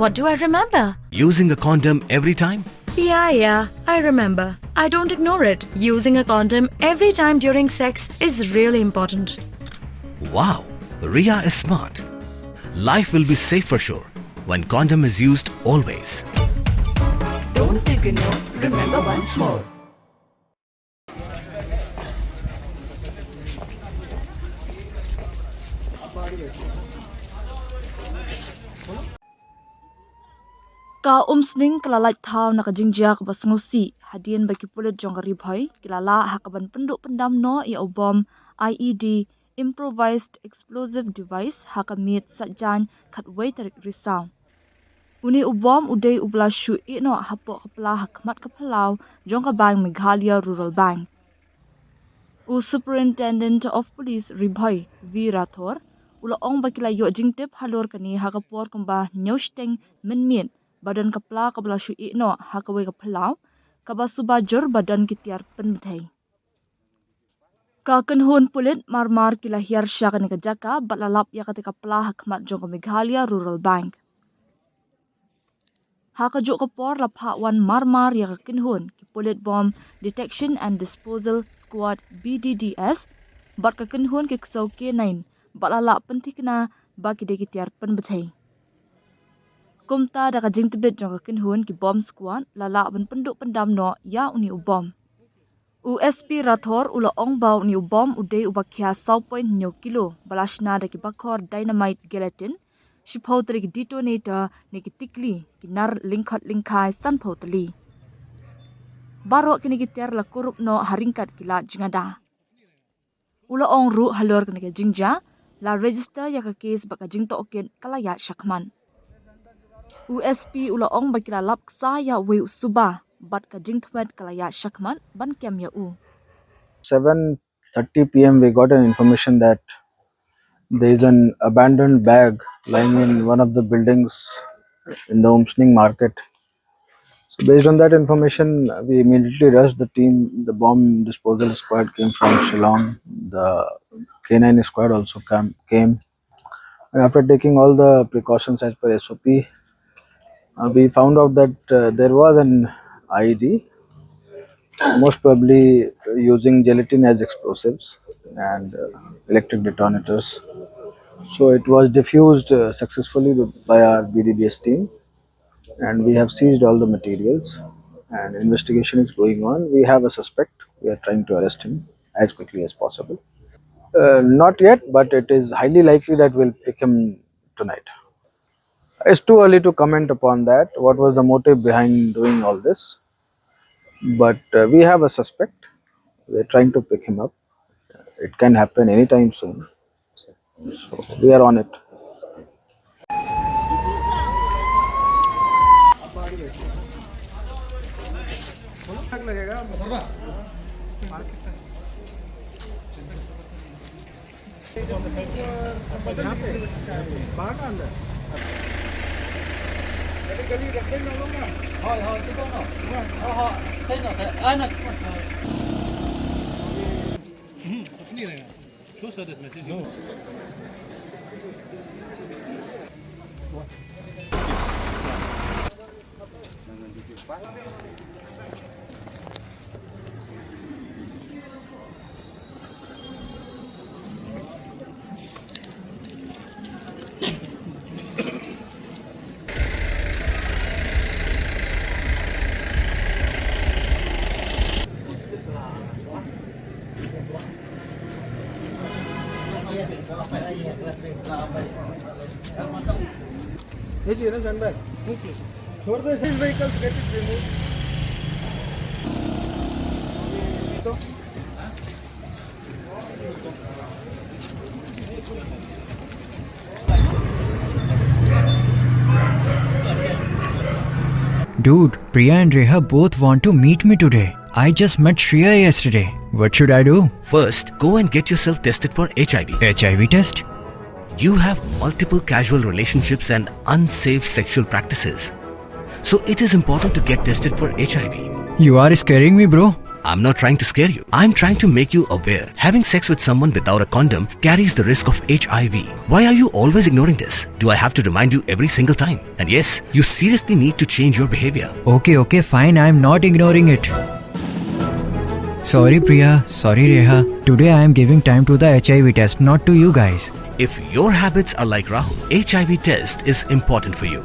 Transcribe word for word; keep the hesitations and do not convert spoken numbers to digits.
What do I remember? Using a condom every time? Yeah, yeah, I remember. I don't ignore it. Using a condom every time during sex is really important. Wow, Ria is smart. Life will be safe for sure when condom is used always. Don't ignore, remember once more. Ka Umsning ka la lait thaw na ka jingjia kaba sngewsih hadien ba ki pulit jong ka Ri Bhoi ki la lah ha kaban pynduh pyndam noh ïa u bom I E D, improvised explosive device, ha ka miet Saitjaiñ khatwei tarik Risaw. Une u bom u dei uba la shu ïeh noh hapoh ka pla ha khmat ka phyllaw jong ka bank Meghalaya Rural Bank. U Superintendent of Police Ri Bhoi, V Rathore, u la ong ba ki la ïoh jingtip halor kane ha ka por kumba hynñiew shiteng mynmiet ba don ka pla kaba la shu ïeh noh ha kawei ka phyllaw kaba suba jur ba don ki tiar pynbthei. Ka kynhun pulit marmar ki la hiar sha kane ka jaka bad la lap ïa kata ka pla ha khmat jong ka Meghalaya Rural Bank. Ha kajuh ka por la phah wan marmar ïa ka kynhun ki pulit Bomb Detection and Disposal Squad, B D D S, bad ka kynhun ki ksew K nine bad la lah pynthikna ba ki dei ki tiar pynbthei. Kumta da ka jingtbit jong ka kynhun ki bomb squad la lah ban pynduh pyndam noh ïa une u bom. U S P Rathore u la ong ba une u bom u dei uba khia saw point hynñiew kilo ba la shna da ki bakhor dynamite gelatin, shiphew tylli ki detonator ne ki tikli ki nar lyngkhot lyngkhai sanphew tylli. Baroh kine ki tiar la kurup noh ha ryngkat ki lad jingada. U la ong ruh halor kane ka jingjia la register ïa ka case bad ka jingtohkit ka la ïaid shakhmat. U S P u la ong ba ki la lap ksa ïa uwei u suba bad ka jingthwet ka la ïaid shakhmat ban kem ïa u. Seven thirty P M we got an information that there is an abandoned bag lying in one of the buildings in the Umsning market. So based on that information, we immediately rushed the team. The bomb disposal squad came from Shillong. The K nine squad also cam- came. And after taking all the precautions as per S O P, uh, we found out that uh, there was an I E D, most probably using gelatin as explosives and uh, electric detonators. So it was diffused uh, successfully by our B D D S team, and we have seized all the materials, and investigation is going on. We have a suspect. We are trying to arrest him as quickly as possible. Uh, not yet, but it is highly likely that we'll pick him tonight. It's too early to comment upon that. What was the motive behind doing all this? But uh, we have a suspect. We're trying to pick him up. It can happen anytime soon. So we are on it. ये चाहिए ना sandbag? नहीं चाहिए। छोड़ दो, इस vehicles get it removed. तो Dude, Priya and Reha both want to meet me today. I just met Shreya yesterday. What should I do? First, go and get yourself tested for H I V. H I V test? You have multiple casual relationships and unsafe sexual practices. So it is important to get tested for H I V. You are scaring me, bro. I'm not trying to scare you. I'm trying to make you aware. Having sex with someone without a condom carries the risk of H I V. Why are you always ignoring this? Do I have to remind you every single time? And yes, you seriously need to change your behavior. Okay, okay, fine. I'm not ignoring it. Sorry, Priya. Sorry, Reha. Today I am giving time to the H I V test, not to you guys. If your habits are like Rahul, H I V test is important for you.